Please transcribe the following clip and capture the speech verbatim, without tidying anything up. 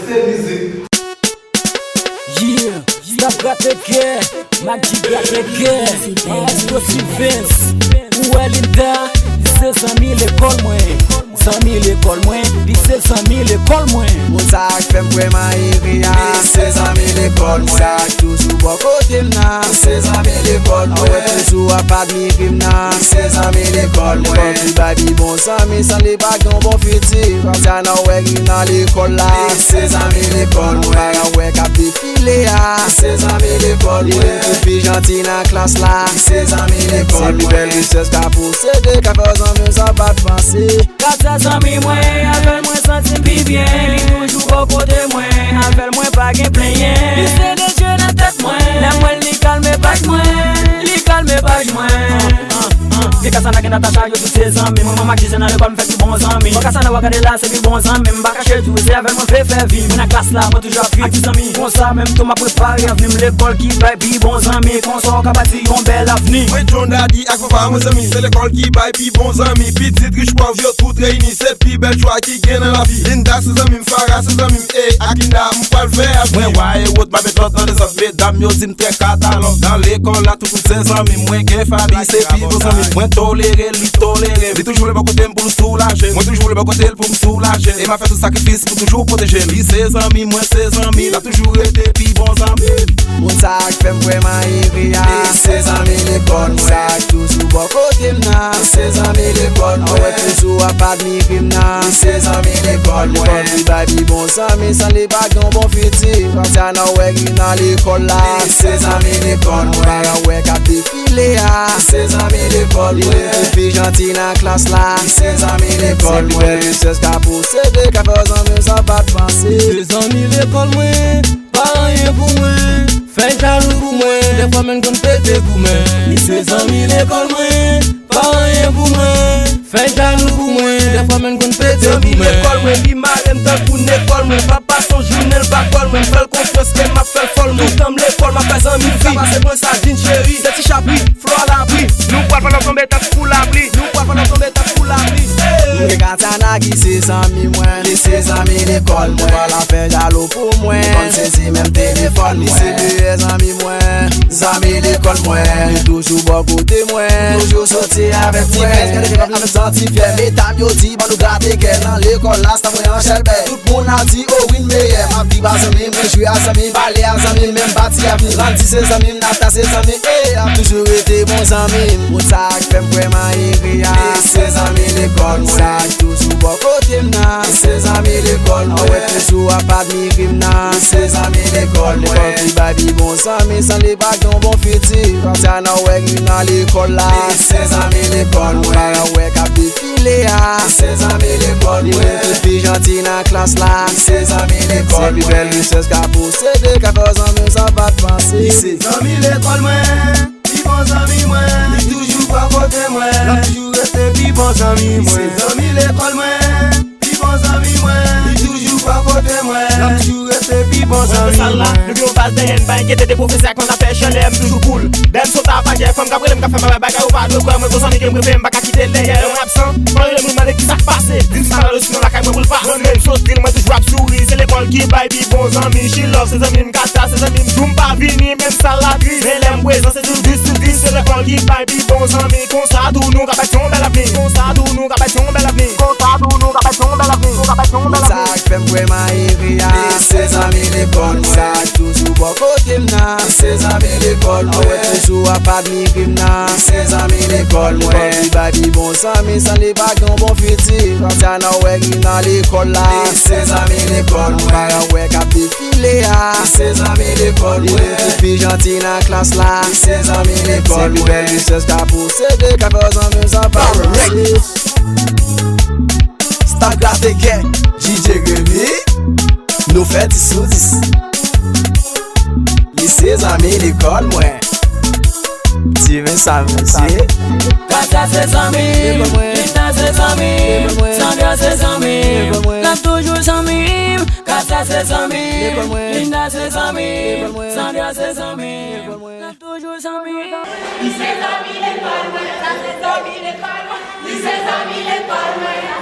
Se mizik. Yeah, Stop Gate Kè, Mac G Gate Kè, Maestro Stevens, ou wè Linda, se zanmi lekòl mwen. Zanmi lekòl mwen, li se zanmi lekòl mwen. Moun sa k fè m kwè m a ere a, li se zanmi lekòl mwen. Sa k toujou bò kote m nan, li se zanmi lekòl mwen. Mwen toujou ap admire m nan, li se zanmi lekòl mwen. Li bay pi bon zanmi, san li pa gen yon bon fiti. Sa nan wè li nan lekòl la, li se zanmi lekòl mwen. Paran wè k ap defile a, li se zanmi lekòl mwen. Li menm ki pi janti nan klas la, li se zanmi lekòl mwen. Se pi bèl richès ka posede, ka fè zanmi sa pa t panse. Gras a zanmi mwen, avè l mwen santi m pi byen. Li toujou bò kote mwen, avè l mwen pa gen plenyen. Li se le je nan tèt mwen, lè m wè l li kalme paj mwen. Li kalme paj mwen. Vye Kasana gen Natacha, yo tout se zanmi. Mwen, mwen, Mac G se nan lekòl m fè pi bon zanmi. Mwen, Kasana w ap gade la, se pi bon zanmi. M pa kache tou, se avè l mwen vle fè vi. Mwen nan klas la, mwen toujou ap viv ak ti zanmi. Konsa, menm tou m ap prepare avni m. Lekòl ki bay pi bon zanmi. Konsa, w ka bati yon bèl avni. Mwen John Daddy ak papa mwen zanmi. Se lekòl ki bay pi bon zanmi. Pitit rich pòv yo tout reyini. Se pi bèl chwa ki gen nan lavi. Linda se zanmi m, Farah se zanmi m. E ak Linda, m pral fè avni. Mwen wa e wot, m ap met lòt nan dezòd. Medam yo di m trè katalòg. Nan lekòl la, tout moun se zanmi m. Mwen gen Fabi, se pi bon zanmi m. Mwen tolere l, li tolere m. Li toujou vle bò kote m pou l soulaje m. Mwen toujou vle bò kote l pou m soulaje l. E m ap fè tout sakrifis pou toujou pwoteje l. Li se zanmi m, mwen se zanmi l. L ap toujou rete pi bon zanmi m. Moun sa k fè m kwè m a ere a, li se zanmi lekòl mwen. Sa k toujou bò kote m nan, li se zanmi lekòl mwen. Mwen toujou ap admire m nan, li se zanmi lekòl mwen. Lekòl ki bay pi bon zanmi, san li pa gen yon bon fiti. Sa nan wè li nan lekòl la, li se zanmi lekòl mwen. Paran wè k ap defile a, li se zanmi lekòl mwen. Li menm ki pi janti nan klas la, li se zanmi lekòl mwen. Se pi bèl richès ka posede, ka fè zanmi sa pa t panse. Li se zanmi lekòl mwen, pa anyen pou mwen. Fè jalou pou mwen, dèfwa menm konn pete goumen. Li se zanmi lekòl mwen, pa anyen pou mwen. Fè jalou pou mwen, dèfwa menm konn pete goumen. Zanmi lekòl mwen, li mare m tankou nekòl mwen. M ap pase yon jounen l pa kòl mwen. M fè l konfyans e m ap fè l fòl mwen. Toutan m lekòl, m ap fè zanmi fi. Sa pase pran sardin cheri. Se ti chapri, flo a labri. Nou pral fè lòv tonbe tankou lapli. Nou pral fè lòv tonbe tankou lapli. M gen Katana ki se zanmi mwen. Li se zanmi lekòl mwen. Nou pral ap fè jalou pou mwen. Li konn sezi menm telefòn mwen. Li se meyè zanmi mwen. Zanmi lekòl mwen. Li toujou bò kote mwen. Toujou soti avèk mwen. Ti fè, gade, gade, gade, santi fyè. Medam yo di, ban nou gate kè. Nan lekòl la, se mwen an chèlbè. Tout moun ap di, o wi, n meyè. M ap viv a zanmi m, rejwi a zanmi m, pale a zanmi m, menm pati avni. Randy se zanmi m, Nata se zanmi m, e ap toujou rete bon zanmi m. Moun sa k fè m kwè m a ere a, li se zanmi lekòl mwen. Sa k toujou bò kote m nan, li se zanmi lekòl mwen. Mwen toujou ap admire m nan, li se zanmi lekòl mwen. Lekòl ki bay pi bon zanmi, san li pa gen yon bon fiti. Sa nan wè li nan lekòl la, li se zanmi lekòl mwen. Paran wè k ap defile a, li se zanmi lekòl mwen. Li menm ki pi janti nan klas la, li se zanmi lekòl mwen. Se pi bèl richès ka posede, ka fè zanmi sa pa t panse. Li se zanmi lekòl mwen, pi bon zanmi mwen. Li toujou bò kote mwen, l ap toujou rete pi bon zanmi mwen. Li se zanmi lekòl mwen, pi bon zanmi mwen. Li toujou bò kote mwen, l ap toujou rete pi bon zanmi mwen. Mwen sal la, nou gen yon baz dèyè n, pa enkyete de pwofesè ak mwen k ap fè chalè, m toujou cool. Dèyè m sot a pa gen fanm k ap rele m, k ap fè bagay, bagay ou pa dwe kwè. Mwen gon zanmi ke m prefere, m pa ka kite l dèyè. Lè mwen absan, mwen rele m, mwen mande kisa k pase. Di m si malad osinon lakay mwen pou l pa. Mwen menm sot vil, mwen toujou ap souri. Se lekòl ki bay pi bon zanmi. She love se zanmi m, Kata se zanmi m. Jou m pa vini, menm sa l ap gri. Men lè m prezan, se toujou dis sou dis. Se lekòl ki bay pi bon zanmi. Konsa tou nou ka bati yon bèl avni. Konsa tou nou ka bati yon bèl avni. Konsa tou nou ka bati yon bèl avni. Nou ka bati yon bèl avni. Sa k fè m kwè m a ere a, li se zanmi lekòl mwen. Sa k toujou bò kote m nan, li se zanmi lekòl mwen. Mwen toujou ap admire m nan, li se zanmi lekòl mwen. Lekòl ki bay pi bon zanmi, san li pa gen yon bon fiti. Sa nan wè li nan lekòl la, li se zanmi lekòl mwen. Paran wè k ap defile a, li se zanmi lekòl mwen. Li menm ki pi janti nan klas la, li se zanmi lekòl mwen. Se pi bèl richès ka posede, ka fè zanmi sa pa panse. Stop Gate Kè, D J Grémy, nou fè dis sou dis. Li se zanmi lekòl mwen. Steven Samuel, se. Kata se zanmi m, Linda se zanmi m, Sandra se zanmi m, n ap toujou zanmi m. Kata se zanmi m, Linda se zanmi m, Sandra se zanmi m, n ap toujou zanmi m. Li se zanmi lekòl mwen, sa se zanmi lekòl mwen. Li se zanmi lekòl mwen.